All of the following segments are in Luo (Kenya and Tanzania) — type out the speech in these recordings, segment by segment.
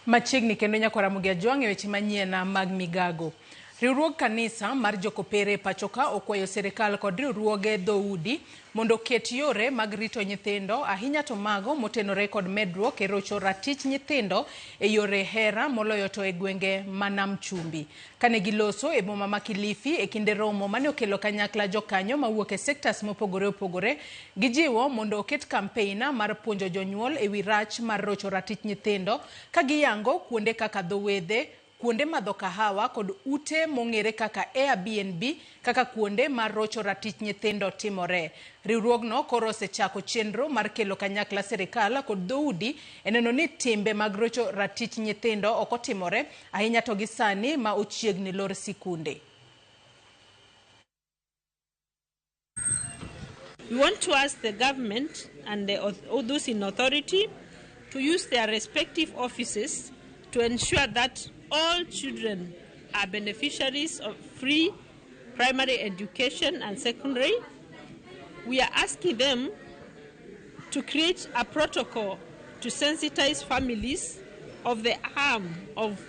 Machiegni kendo nyakwara Ramogi Ajwang' e weche manyien mag migago. Riwruog kanisa mar jokopere pachoka okwayo sirikal kod riwruoge dhoudi mondo oket yore mag rito nyithindo ahinya to mago motenore kod medruok e rocho ratich nyithindo e yore hera moloyo to e gwenge ma Nam Chumbi. Kane giloso e boma ma Kilifi e kinde romo mane okelo kanyakla jokanyo mawuok e sectors mopogore opogore, gijiwo mondo oket kampein mar puonjo jonyuol e wi rach mar rocho ratich nyithindo ka giyango kuonde kaka dho wedhe, kuonde madho kahawa kod ute mong'ere kaka Airbnb kaka kuonde mar rocho ratich nyithindo timore. Riwruogno koro osechako chenro mar kelo kanyakla sirikal kod dhoudi e neno ni timbe mag rocho ratich nyithindo ok otimore ahinya to gi sani ma ochiegni lor sikunde. We want to ask the government and those in authority to use their respective offices to ensure that all children are beneficiaries of free primary education and secondary. We are asking them to create a protocol to sensitize families of the harm of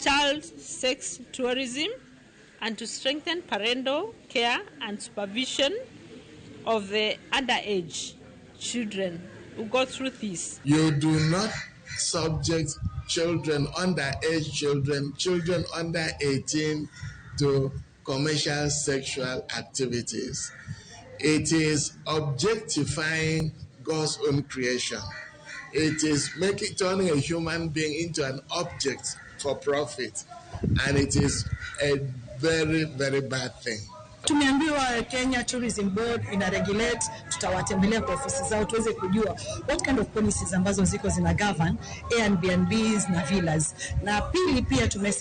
child sex tourism and to strengthen parental care and supervision of the underage children who go through this. You do not subject children, underage children, children under 18 to commercial sexual activities. It is objectifying God's own creation. It is turning a human being into an object for profit. And it is a very, very bad thing. Tumeambiwa Kenya Tourism Board ina regulate, tutawatembelea kwa ofisi zao tuweze kujua what kind of policies ambazo ziko zina govern Airbnbs na villas. Na pili pia tumesema